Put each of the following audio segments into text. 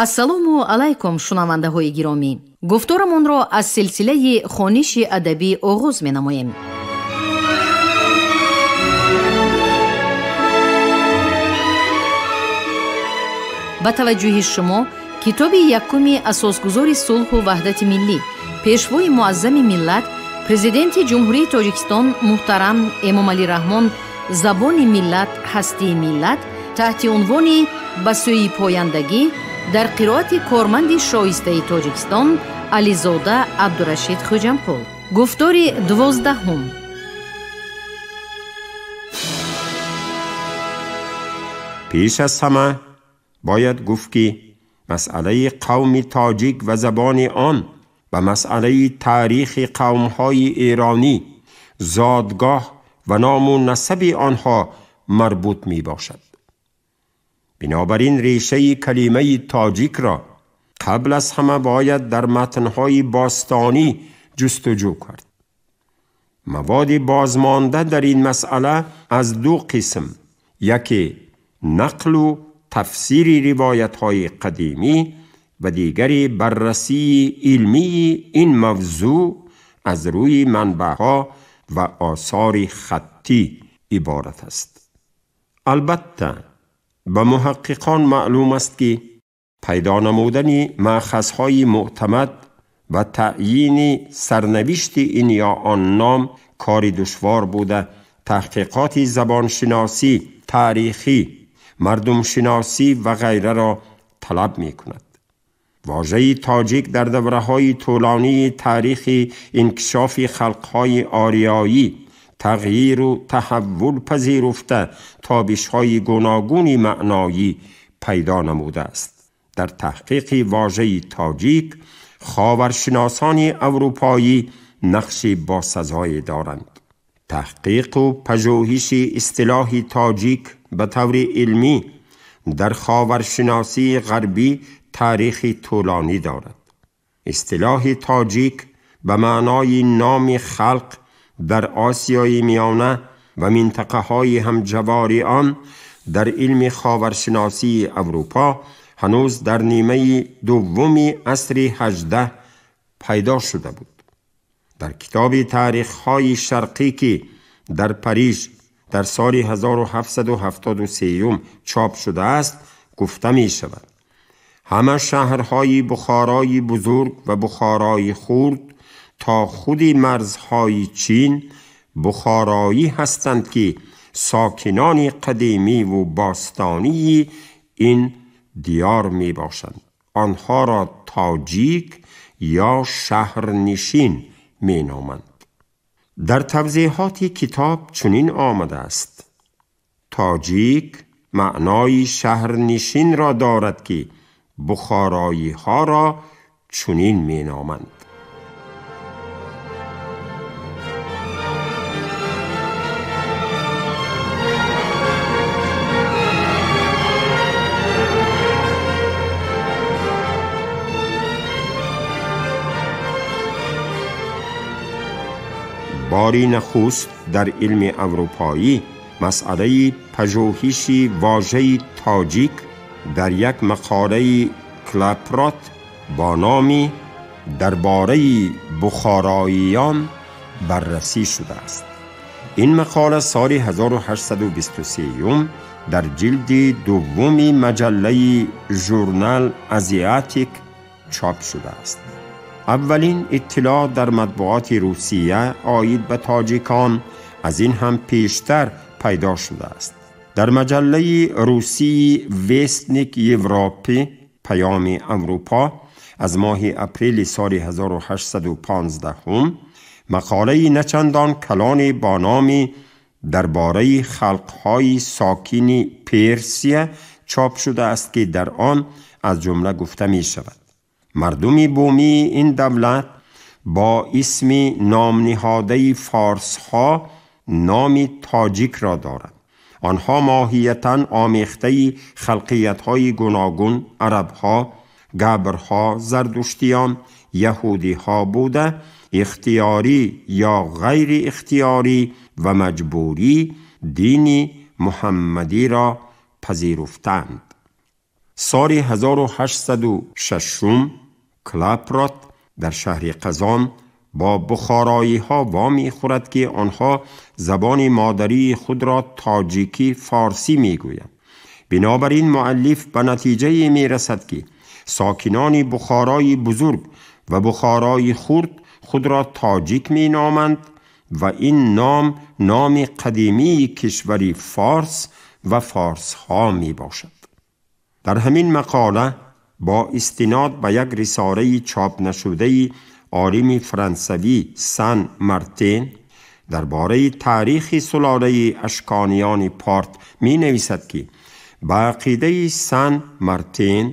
Ассалому алайкум, шунавандаҳои гиромӣ. Гуфторамонро аз силсилаи хониши адабӣ оғоз менамоем. Ба таваҷҷӯҳи шумо китоби якуми асосгузори сулҳу ваҳдати миллӣ, пешвои муаззами миллат, президенти Ҷумҳурии Тоҷикистон муҳтарам Эмомалӣ Раҳмон «Забони миллат, ҳастии миллат» таҳти унвони «Ба сӯи пояндагӣ» дар қироати корманди шоистаи Тоҷикистон Ализода Абдурашид Хӯҷамқул. Гуфтори 12-ум. Пеш аз ҳама бояд гуфт, ки масъалаи қавми тоҷик ва забони он ба масъалаи таърихи қавмҳои эронӣ, зодгоҳ ва ному насаби онҳо марбут мебошад. Бинобар ин решаи калимаи тоҷик را қабл аз ҳама бояд дар матнҳои бостонӣ ҷустуҷӯ кард. Маводи бозмонда дар ин масъала аз ду қисм, яке нақлу тафсири ривоятҳои қадимӣ ва дигари баррасии илмии ин мавзӯъ аз рӯи манбаъҳо ва осори хаттӣ иборат аст. Албатта, ба муҳаққиқон маълум аст, ки пайдо намудани маъхазҳои мӯътамад ва таъйини сарнавишти ин ё он ном кори душвор буда, таҳқиқоти забоншиносӣ, таърихӣ, мардумшиносӣ ва ғайраро талаб мекунад. Вожаи тоҷик дар давраҳои тӯлонии таърихи инкишофи халқҳои ориёӣ тағйиру таҳаввул пазируфта, тобишҳои гуногуни маъноӣ пайдо намудааст. Дар таҳқиқи вожаи тоҷик ховаршиносони аврупоӣ нақши босазое доранд. Таҳқиқу пажӯҳиши истилоҳи тоҷик ба таври илмӣ дар ховаршиносии ғарбӣ таърихи тӯлонӣ дорад. Истилоҳи тоҷик ба маънои номи халқ дар Осиёи Миёна ва минтақаҳои ҳамҷавори он дар илми ховаршиносии Аврупо ҳанӯз дар нимаи дуввуми асри 18 пайдо шуда буд. Дар китоби таърихҳои шарқӣ, ки дар Париж дар соли 1773 чоп шудааст, гуфта мешавад: ҳама шаҳрҳои Бухорои бузург ва Бухорои хурд то худи марзҳои Чин бухороӣ ҳастанд, ки сокинони қадимиву бостонии ин диёр мебошанд. Онҳоро тоҷик ё шаҳрнишин меноманд. Дар тавзеҳоти китоб чунин омадааст: тоҷик маънои шаҳрнишинро дорад, ки бухороиҳоро чунин меноманд. Бори нахуст дар илми аврупоӣ масъалаи пажӯҳиши вожаи тоҷик дар як мақолаи Клапрот бо номи «Дар бораи бухороиён» баррасӣ шудааст. Ин мақола соли 1823 дар ҷилди дуввуми маҷаллаи Журнал Азиатик чоп шудааст. Аввалин иттилоъ дар матбуоти Русия оид ба тоҷикон аз ин ҳам пештар пайдо шудааст. Дар маҷаллаи русии Вестник Европи, Паёми Аврупо, аз моҳи апрели соли 1815 мақолаи начандон калоне бо номи «Дар бораи халқҳои сокини Персия» чоп шудааст, ки дар он аз ҷумла гуфта мешавад: мардуми бумии ин давлат бо исми номниҳодаи форсҳо номи тоҷикро доранд. Онҳо моҳиятан омехтаи халқиятҳои гуногун, арабҳо, габрҳо, зардуштиён, яҳудиҳо буда, ихтиёрӣ ё ғайриихтиёрӣ ва маҷбурӣ дини муҳаммадиро пазируфтанд. Соли 1806 Клапрот дар шаҳри Қазон бо бухороиҳо вомехӯрад, ки онҳо забони модарии худро тоҷикӣ форсӣ мегӯянд. Бинобар ин муаллиф ба натиҷае мерасад, ки сокинони Бухорои бузург ва Бухорои хурд худро тоҷик меноманд ва ин ном номи қадимии кишвари форс ва форсҳо мебошад. Дар ҳамин мақола бо истинод ба як рисолаи чоп нашудаи олими франсавӣ Сан Мартин дар бораи таърихи сулолаи ашкониёни Порт менависад, ки ба ақидаи Сан Мартин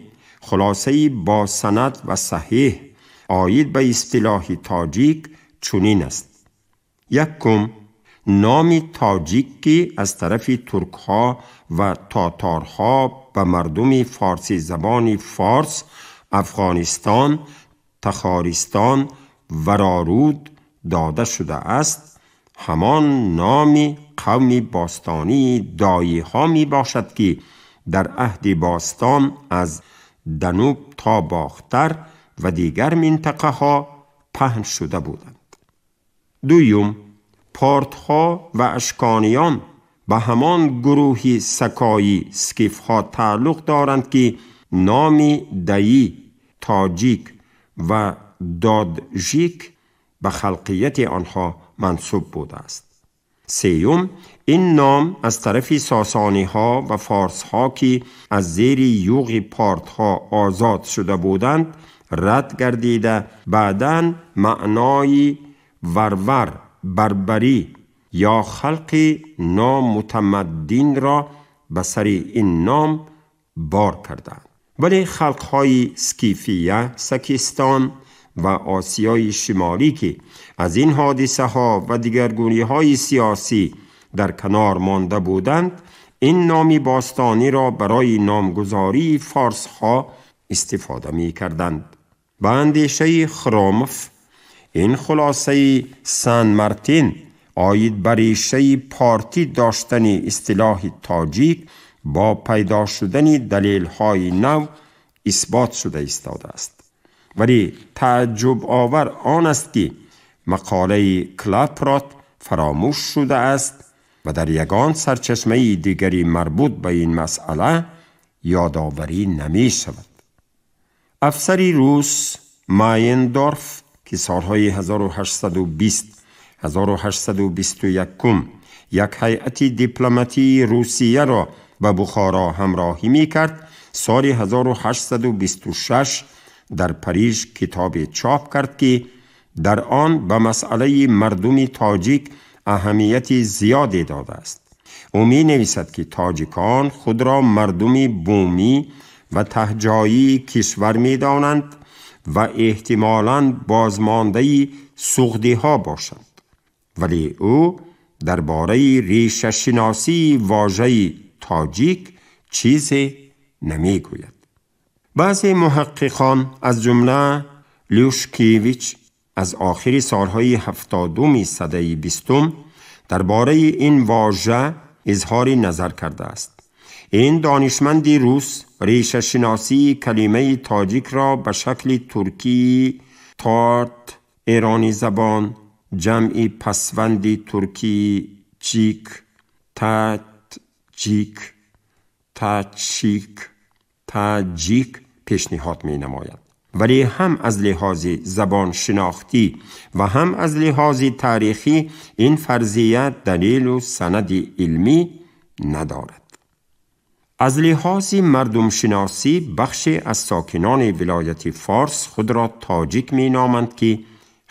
хулосаи бо санад ва саҳеҳ оид ба истилоҳи тоҷик чунин аст: якум, номи тоҷик, ки аз тарафи туркҳо ва татарҳо ба мардуми форсизабони форс, Афғонистон, Тахористон ва Роруд дода шудааст, ҳамон номи қавми бостонии доиҳо мебошад, ки дар аҳди бостон аз Дануб то Бохтар ва дигар минтақаҳо паҳн шуда буданд. Дуюм, портҳо ва ашкониён ба ҳамон гурӯҳи сакоӣ скифҳо тааллуқ доранд, ки номи даӣ, тоҷик ва доджик ба халқияти онҳо мансуб будааст. Сеюм, ин ном аз тарафи сосониҳо ва форсҳо, ки аз зери юғи портҳо озод шуда буданд, рад гардида, баъдан маънои варвар, барбарӣ ё халқи номутамаддинро ба сари ин ном бор карданд. Вале халқҳои Скифия, Сакистон ва Осиёи Шимолӣ, ки аз ин ҳодисаҳо ва дигаргуниҳои сиёсӣ дар канор монда буданд, ин номи бостониро барои номгузории форсҳо истифода мекарданд. Ба андешаи Хромов, ин хулосаи Сан Мартин оид ба решаи партӣ доштани истилоҳи тоҷик бо пайдо шудани далелҳои нав исбот шуда истодааст. Вале тааҷҷубовар он аст, ки мақолаи Клапрот фаромӯш шудааст ва дар ягон сарчашмаи дигари марбут ба ин масъала ёдоварӣ намешавад. Афсари рус Майендорф, ки солҳои 1820 1821 як ҳайати дипломатии Русияро ба Бухоро ҳамроҳӣ мекард, соли 1826 дар Париж китобе чоп кард, ки дар он ба масъалаи мардуми тоҷик аҳамияти зиёде додааст. Ӯ менависад, ки тоҷикон худро мардуми бумӣ ва таҳҷоии кишвар медонанд ва эҳтимолан бозмондаи суғдиҳо бошанд. Вале ӯ дар бораи решашиносии вожаи тоҷик чизе намегӯяд. Баъзе муҳаққиқон, аз ҷумла Люшкевич, аз охири солҳои 70-уми садаи 20 дар бораи ин вожа изҳори назар кардааст. Ин донишманди рус решашиносии калимаи тоҷикро ба шакли туркии тарт, эронӣ забон, ҷамъи пасванди туркии чик, таҷик, тачик, таҷик пешниҳод менамояд. Вале ҳам аз лиҳози забоншинохтӣ ва ҳам аз лиҳози таърихӣ ин фарзия далелу санади илмӣ надорад. Аз лиҳози мардумшиносӣ бахше аз сокинони вилояти форс худро тоҷик меноманд, ки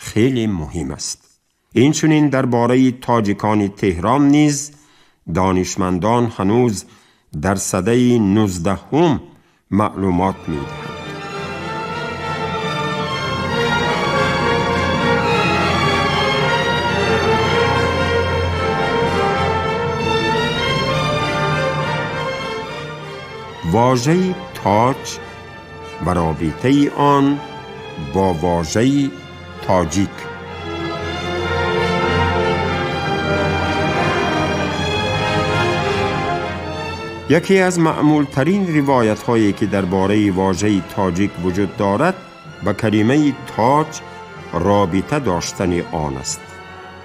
хеле муҳим аст. Инчунин дар бораи тоҷикони Теҳрон низ донишмандон ҳанӯз дар садаи 19 маълумот медиҳанд. واژه‌ی تاج و رابطه‌ی آن با واژه‌ی تاجیک. یکی از معمولترین روایت هایی که درباره واژه تاجیک وجود دارد با کلمه تاج رابطه داشتن آن است.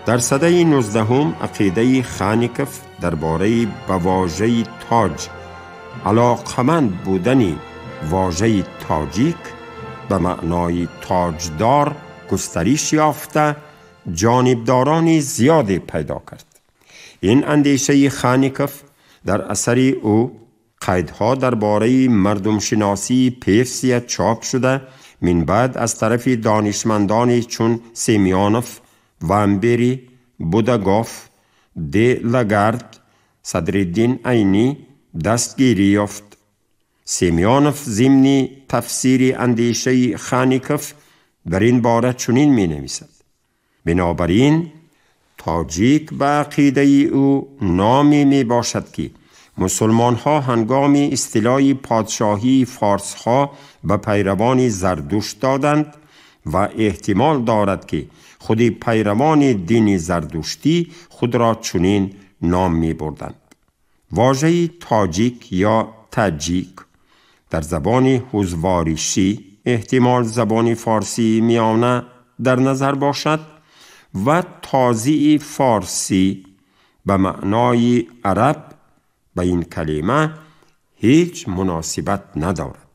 در سده 19 عقیده خانیکف درباره به واژه تاج علاقمند بودن واژه تاجیک به معنای تاجدار گسترش یافته جانبداران زیادی پیدا کرد. این اندیشه خانیکف در اثر او قیدها درباره مردم شناسی پرسیا چاپ شده، من بعد از طرف دانشمندانی چون سیمیانوف، وامبری، بوداگوف، دی لاگارد، صدرالدین عینی دستگیری یافت. سیمیانوف ضمن تفسیر اندیشه خانیکف در این باره چنین می نویسد: بنابراین تاجیک به عقیده او نامی می باشد که مسلمان ها هنگام اصطلاح پادشاهی فارس ها به پیروان زردشت دادند و احتمال دارد که خود پیروان دین زردشتی خود را چنین نام می بردند. واژه تاجیک یا تاجیک در زبان هزواریشی احتمال زبان فارسی میانه در نظر باشد و تازی فارسی به معنای عرب به این کلمه هیچ مناسبت ندارد.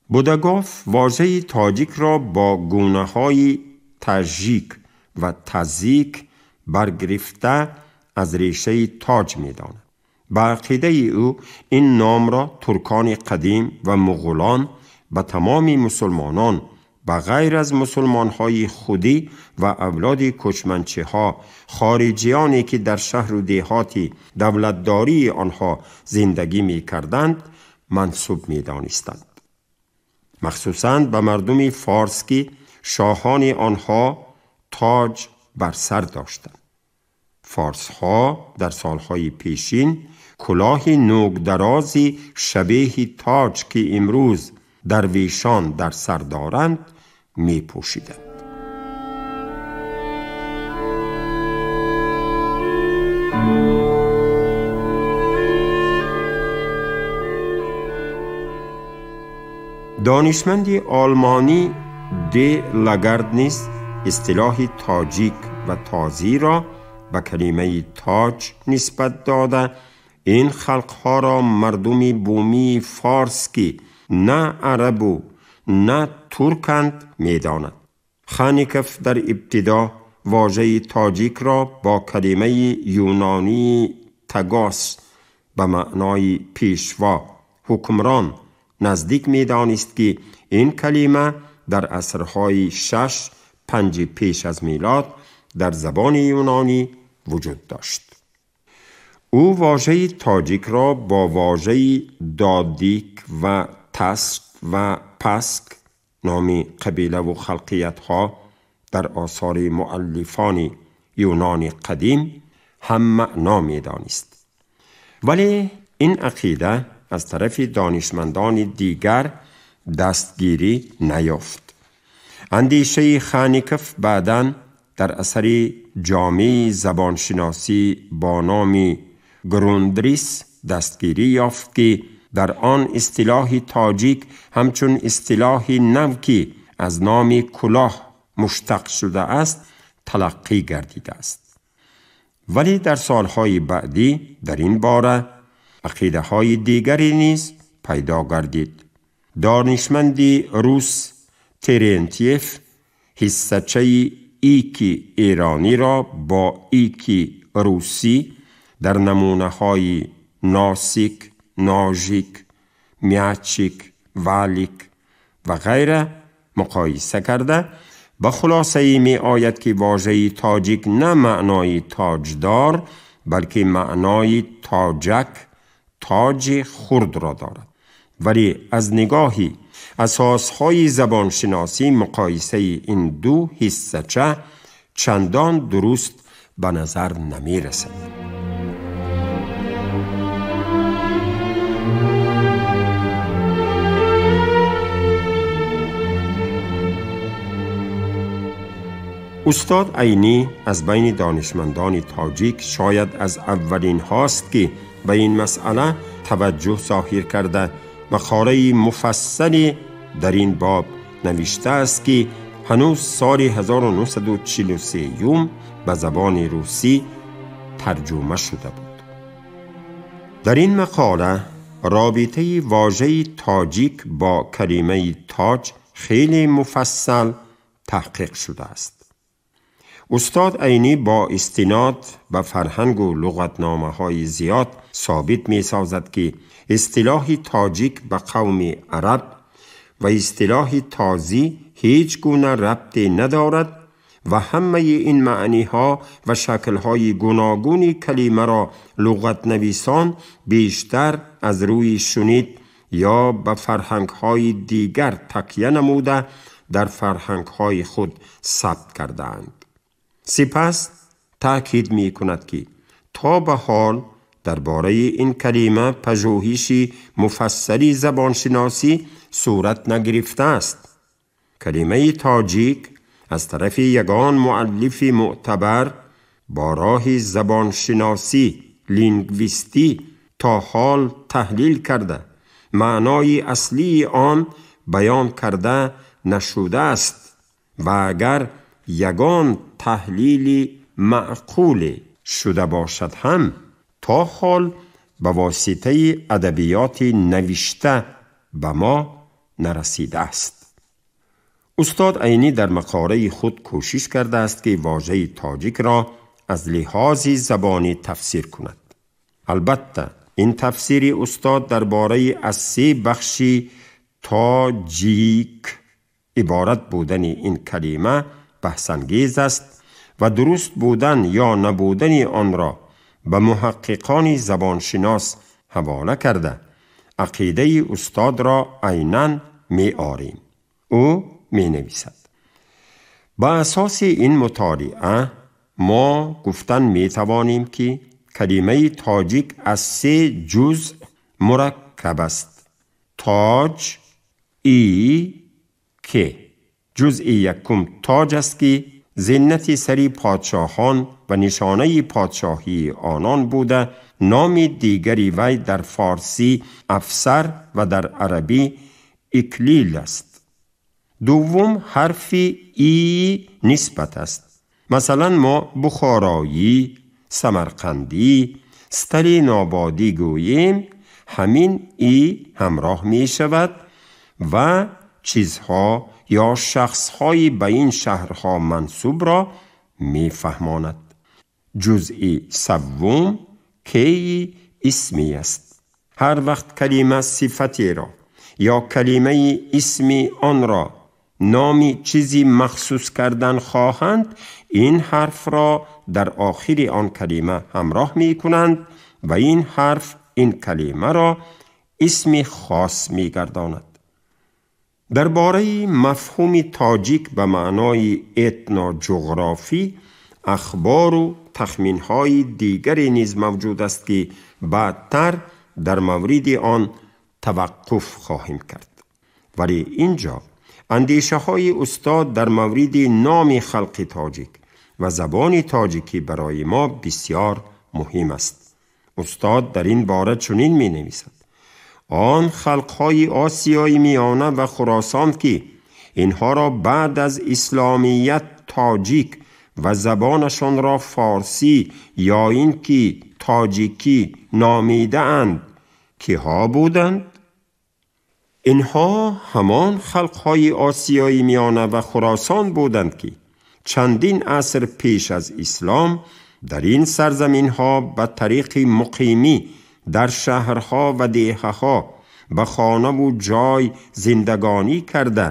بوداگوف واژه تاجیک را با گونه های تاجیک و تازیک برگرفته از ریشه تاج می داند. به عقیده او این نام را ترکان قدیم و مغولان به تمام مسلمانان به غیر از مسلمان‌های خودی و اولاد کوچمنچه‌ها، خارجیانی که در شهر و دیهات دولتداری آنها زندگی می‌کردند، منسوب می‌دانستند. مخصوصاً به مردم فارس که شاهان آنها تاج بر سر داشتند. فارس‌ها در سالهای پیشین کلاه نوک درازی شبیه تاج که امروز درویشان در سر دارند می پوشیدند. دانشمند آلمانی دی لاگارد نیز اصطلاح تاجیک و تازی را به کلمه تاج نسبت داده این خلقها را مردم بومی فارس که نه عرب و نه ترکند می داند. خانیکف در ابتدا واژه تاجیک را با کلمه یونانی تگاس به معنای پیشوا، حکمران نزدیک می دانست که این کلمه در عصرهای 6-5 پیش از میلاد در زبان یونانی وجود داشت. او واژه تاجیک را با واژه دادیک و تسک و پسک، نام قبیله و خلقیت ها در آثار مؤلفان یونان قدیم هم معنا می دانست. ولی این عقیده از طرف دانشمندان دیگر دستگیری نیافت. اندیشه خانیکف بعداً در اثر جامع زبانشناسی با نام گروندریس دستگیری یافت که در آن اصطلاح تاجیک همچون اصطلاح نو که از نام کلاه مشتق شده است تلقی گردیده است. ولی در سالهای بعدی در این باره عقیده های دیگری نیز پیدا گردید. دانشمند روس ترنتیف حصه‌چه ایکی ایرانی را با ایکی روسی در نمونه های ناسیک، ناژیک، میاچیک، والیک و غیره مقایسه کرده به خلاصه می آید که واژه تاجیک نه معنای تاجدار بلکه معنای تاجک، تاج خرد را دارد. ولی از نگاهی اساسهای زبانشناسی مقایسه این دو حصه‌چه چندان درست به نظر نمی رسد. استاد عینی از بین دانشمندان تاجیک شاید از اولین هاست که به این مسئله таваҷҷӯҳ зоҳир карда, мақолаи муфассале дар ин боб навиштааст, ки ҳанӯз соли 1943 ба забони русӣ тарҷума шуда буд. Дар ин мақола робитаи вожаи тоҷик бо калимаи тоҷ хеле муфассал таҳқиқ шудааст. Устод Айнӣ бо истинод ба фарҳангу луғатномаҳои зиёд собит месозад, ки истилоҳи тоҷик ба қавми араб ва истилоҳи тозӣ ҳеҷ гуна рабте надорад ва ҳамаи ин маъниҳо ва шаклҳои гуногуни калимаро луғатнависон бештар аз рӯи шунид ё ба фарҳангҳои дигар такя намуда дар фарҳангҳои худ сабт кардаанд. Сипас таъкид мекунад, ки то ба ҳол дар бораи ин калима пажӯҳиши муфассали забоншиносӣ сурат нагирифтааст. Калимаи тоҷик аз тарафи ягон муаллифи мӯътабар бо роҳи забоншиносӣ лингвистӣ то ҳол таҳлил карда, маънои аслии он баён карда нашудааст ва агар ягон таҳлили маъқуле шуда бошад ҳам то ҳол ба воситаи адабиёти навишта ба мо нарасидааст. Устод Айнӣ дар мақолаи худ кӯшиш кардааст, ки вожаи тоҷикро аз лиҳози забонӣ тафсир кунад. Албатта, ин тафсири устод дар бораи аз се бахши тоҷик иборат будани ин калима баҳсангез аст ва дуруст будан ё набудани онро ба муҳаққиқони забоншинос ҳавола карда, ақидаи устодро айнан меорем. Ӯ менависад: ба асоси ин мутолиа мо гуфтан метавонем, ки калимаи тоҷик аз се ҷузъ мураккаб аст: тоҷ, и, к. Ҷузъи якум тоҷ аст, ки зинати сари подшоҳон ва нишонаи подшоҳии онон буда, номи дигари вай дар форсӣ афсар ва дар арабӣ иклил аст. Дуввум ҳарфи и нисбат аст. Масалан, мо бухороӣ, самарқандӣ, сталинободӣ гӯем, ҳамин и ҳамроҳ мешавад ва чизҳо ё шахсҳои ба ин шаҳрҳо мансубро мефаҳмонад. Ҷузъи севум кеи исмӣ аст. Ҳар вақт калима сифатеро ё калимаи исми онро номи чизи махсус кардан хоҳанд, ин ҳарфро дар охири он калима ҳамроҳ мекунанд ва ин ҳарф ин калимаро исми хос мегардонад. Дар бораи мафҳуми тоҷик ба маънои этноҷуғрофӣ ахбору тахминҳои дигаре низ мавҷуд аст, ки баъдтар дар мавриди он таваққуф хоҳем кард. Вале ин ҷо андешаҳои устод дар мавриди номи халқи тоҷик ва забони тоҷикӣ барои мо бисёр муҳим аст. Устод дар ин бора чунин менависад: он халқҳои осиёи миёна ва хуросон, ки инҳоро баъд аз исломият тоҷик ва забонашонро форсӣ ё ин ки тоҷикӣ номидаанд, киҳо буданд? Инҳо ҳамон халқҳои осиёи миёна ва хуросон буданд, ки чандин аср пеш аз ислом дар ин сарзаминҳо ба тариқи муқимӣ дар шаҳрҳо ва деҳаҳо ба хонаву ҷой зиндагонӣ карда,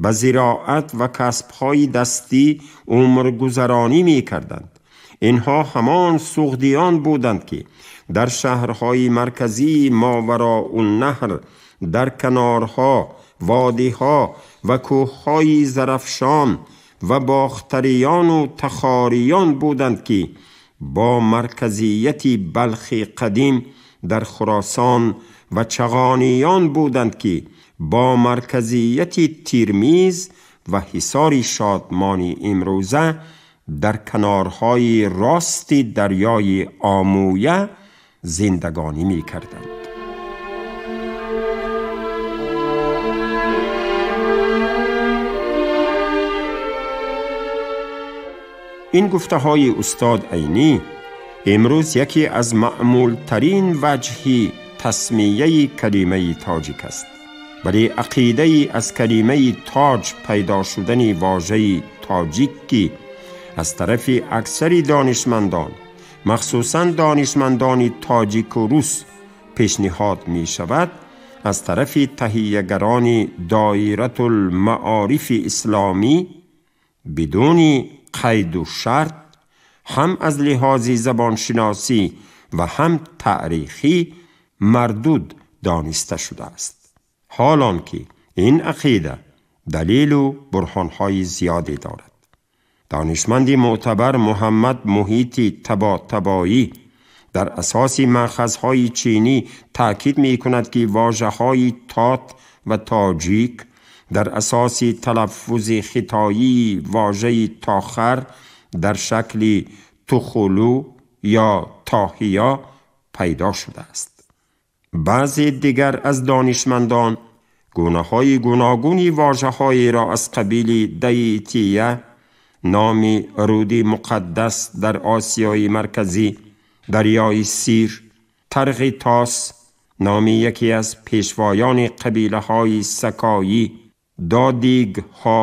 ба зироат ва касбҳои дастӣ умргузаронӣ мекарданд. Инҳо ҳамон суғдиён буданд, ки дар шаҳрҳои марказии Мовароуннаҳр, дар канорҳо, водиҳо ва кӯҳҳои Зарафшон ва бохтариёну тахориён буданд, ки бо марказияти Балхи қадим дар Хуросон ва чағониён буданд, ки бо марказияти Тирмиз ва ҳисори шодмони имрӯза дар канорҳои рости дарёи Омӯя зиндагонӣ мекарданд. Ин гуфтаҳои устод Айнӣ имрӯз яке аз маъмултарин ваҷҳи тасмияи калимаи тоҷик аст. Вале ақидаи аз калимаи тоҷ пайдо шудани вожаи тоҷик, ки аз тарафи аксари донишмандон, махсусан донишмандони тоҷику рус пешниҳод мешавад, аз тарафи таҳиягарони Доиратулмаорифи исломӣ бидуни қайду шарт ҳам аз лиҳози забоншиносӣ ва ҳам таърихӣ мардуд дониста шудааст. ҳолон ки ин ақида далелу бурҳонҳои зиёде дорад. Донишманди мӯътабар Муҳаммад Муҳити Таботабоӣ дар асоси маъхазҳои чинӣ таъкид мекунад, ки вожаҳои тот ва тоҷик дар асоси талаффузи хитоии вожаи тохар дар шакли тухулу ё тоҳия пайдо шудааст. Баъзе дигар аз донишмандон гунаҳои гуногуни вожаҳоеро аз қабили даития, номи руди муқаддас дар Осиёи Марказӣ, дарёи Сир, Тарғи Тос, номи яке аз пешвоёни қабилаҳои сакоӣ, додигҳо,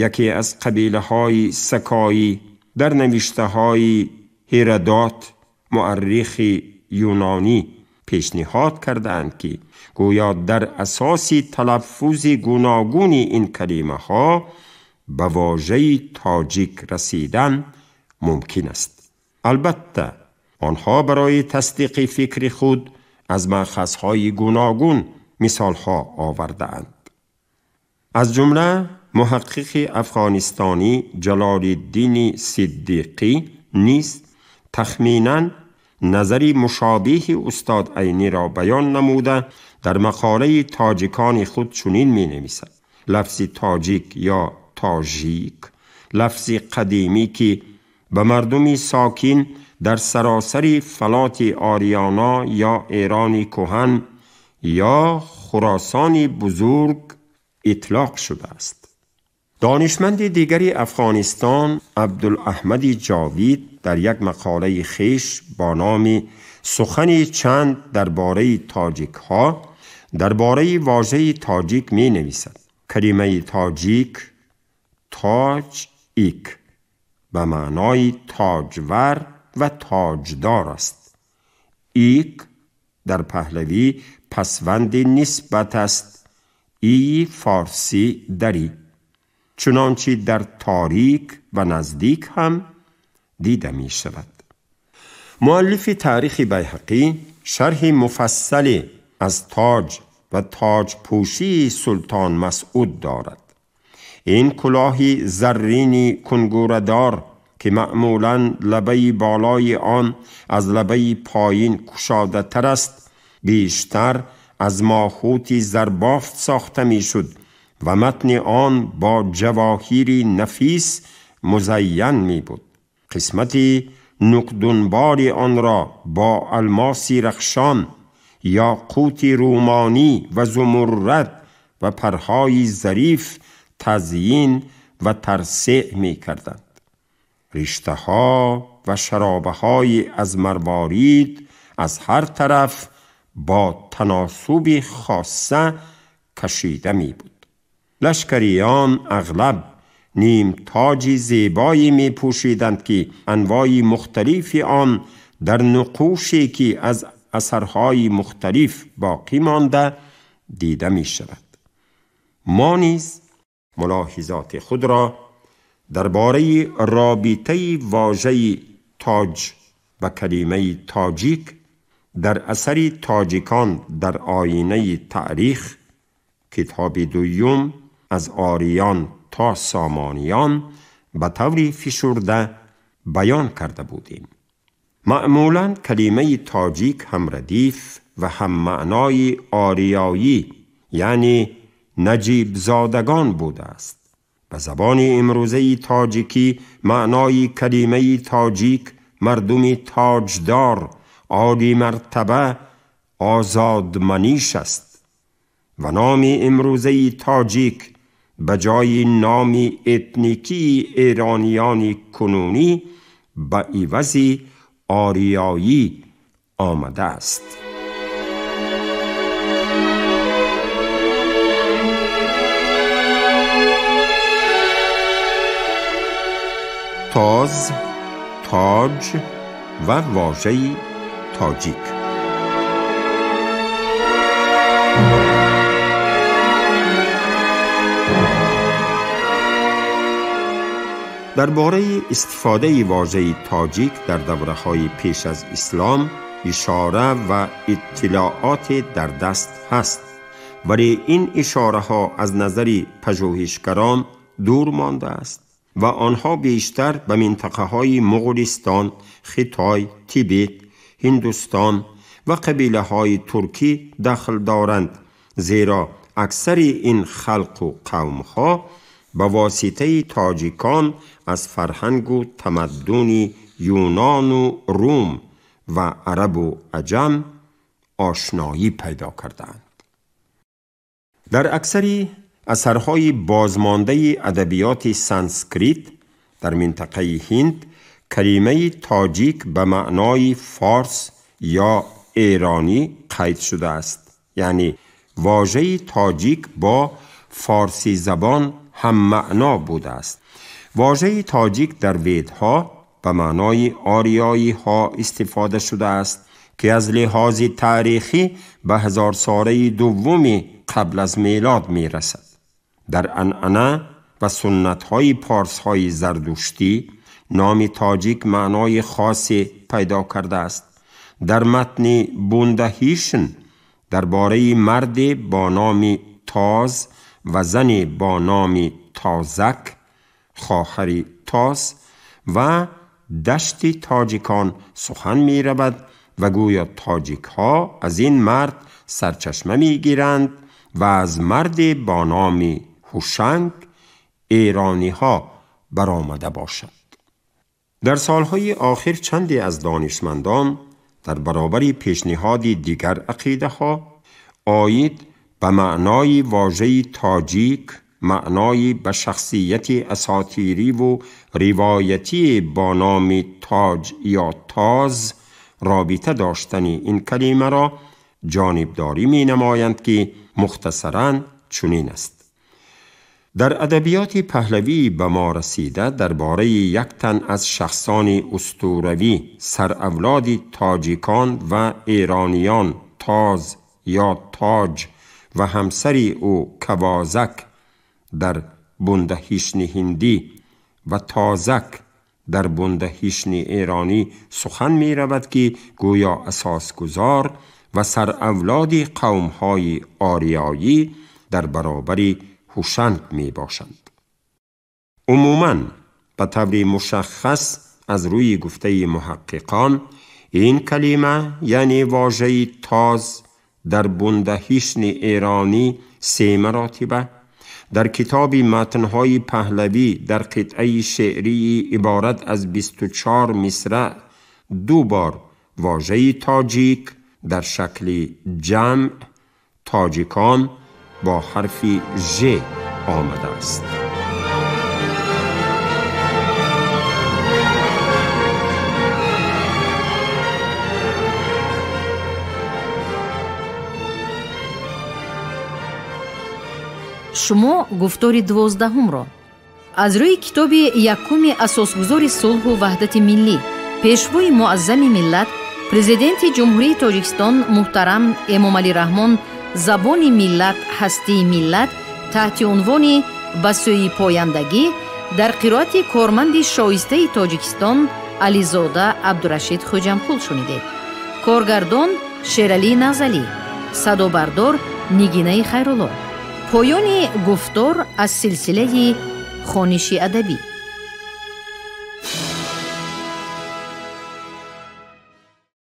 яке аз қабилаҳои сакоӣ, дар навиштаҳои Ҳеродот, муаррихи юнонӣ пешниҳод кардаанд, ки гӯё дар асоси талаффузи гуногуни ин калимаҳо ба вожаи тоҷик расидан мумкин аст. Албатта, онҳо барои тасдиқи фикри худ аз маъхазҳои гуногун мисолҳо овардаанд. Аз ҷумла муҳаққиқи афғонистонӣ Ҷалолиддини Сиддиқӣ низ тахминан назари мушобиҳи устод Айниро баён намуда, дар мақолаи тоҷикони худ чунин менависад: лафзи тоҷик ё тожик лафзи қадимӣ, ки ба мардуми сокин дар саросари фалоти Ориёно ё Эрони кӯҳан ё Хуросони бузург итлоқ шудааст. Донишманди дигари Афғонистон Абдулаҳмади Ҷовид дар як мақолаи хеш бо номи «Сухани чанд дар бораи тоҷикҳо» дар бораи вожаи тоҷик менависад: калимаи тоҷик тоҷ ик ба маънои тоҷвар ва тоҷдор аст. Ик дар паҳлавӣ пасванди нисбат аст, ии форсӣ дарӣ, чунончи дар торик ва наздик ҳам дида мешавад. Муаллифи Таърихи Байҳақӣ шарҳи муфассале аз тоҷ ва тоҷпӯшии султон Масъуд дорад. Ин кулоҳи заррини кунгурадор, ки маъмулан лабаи болои он аз лабаи поин кушодатар аст, бештар аз мохути зарбофт сохта мешуд ва матни он бо ҷавоҳири нафис музайян мебуд. Қисмати нукдунбори онро бо алмоси рахшон, ёқути румонӣ ва зумуррад ва парҳои зариф тазйин ва тарсеъ мекарданд. Риштаҳо ва шаробаҳои аз марворид аз ҳар тараф бо таносуби хоса кашида мебуд. Лашкариён ағлаб нимтоҷи зебое мепӯшиданд, ки анвои мухталифи он дар нуқуше, ки аз асарҳои мухталиф боқӣ монда, дида мешавад. Мо низ мулоҳизоти худро дар бораи робитаи вожаи тоҷ ба калимаи тоҷик дар асари «Тоҷикон дар оинаи таърих», китоби дуюм аз ориён то сомониён, ба таври фишурда баён карда будем. Маъмулан калимаи тоҷик ҳам радиф ва ҳам маънои ориёӣ, яъне наҷибзодагон будааст. Ба забони имрӯзаи тоҷикӣ маънои калимаи тоҷик мардуми тоҷдор, олимартаба, озодманиш аст ва номи имрӯзаи тоҷик به جای نام اتنیکی ایرانیان کنونی به عوض آریایی آمده است. تاز، تاج و واژه تاجیک. درباره استفاده واژه تاجیک در دوره‌های پیش از اسلام اشاره و اطلاعات در دست هست، ولی این اشاره ها از نظر پژوهشگران دور مانده است و آنها بیشتر به منطقه های مغولستان، خیتای، تیبت، هندوستان و قبیله های ترکی دخل دارند، زیرا اکثر این خلق و قوم ها به واسطه تاجیکان از فرهنگ و تمدن یونان و روم و عرب و عجم آشنایی پیدا کردند. در اکثر اثرهای بازمانده ادبیات سانسکریت در منطقه هند، کلمه تاجیک به معنای فارس یا ایرانی قید شده است. یعنی واژه تاجیک با فارسی زبان هم معنا بوده است. واژه تاجیک در ویدها به معنای آریایی ها استفاده شده است که از لحاظ تاریخی به 1000 ساله دوم قبل از میلاد می رسد. در عنعنه و سنت های پارس های زردشتی نام تاجیک معنای خاصی پیدا کرده است. در متن بوندهیشن درباره مرد با نام تاز و زن با نام تازک، خواهر تاز و دشت تاجیکان سخن می رود و گویا تاجیک ها از این مرد سرچشمه می گیرند و از مرد با نام هوشنگ ایرانی ها برآمده باشد. در سالهای آخر چندی از دانشمندان در برابر پیشنهاد دیگر عقیده ها عاید به معنای واژه تاجیک، معنای به شخصیت اساطیری و روایتی با نام تاج یا تاز رابطه داشتن این کلمه را جانبداری می نمایند که مختصراً چنین است. در ادبیات پهلوی به ما رسیده درباره یک تن از شخصان اسطوروی سراولاد تاجیکان و ایرانیان تاز یا تاج و همسر او کوازک در بندهیشن هندی و تازک در بندهیشن ایرانی سخن می رود که گویا اساسگزار و سراولاد قومهای آریایی در برابر هوشنگ می باشند. عموماً به طور مشخص از روی گفته محققان این کلمه یعنی واژه تاز در بندهیشن ایرانی 3 مراتبه، در کتاب متنهای پهلوی در قطعه شعری عبارت از 24 مصرع 2 بار واژه تاجیک در شکل جمع تاجیکان با حرف ژ آمده است. Шумо гуфтори 12-ро аз рӯи китоби якуми асосгузори сулҳу ваҳдати миллӣ, пешвои муаззами миллат, президенти Ҷумҳурии Тоҷикистон муҳтарам Эмомалӣ Раҳмон «Забони миллат, ҳастии миллат» таҳти унвони «Ба сӯи пояндагӣ» дар қироати корманди шоистаи Тоҷикистон Ализода Абдурашид Хӯҷамқул шунидед. Коргардон Шералӣ Назалӣ, садобардор Нигинаи Хайрулло. Поёни гуфтор аз силсилаи хониши адабӣ.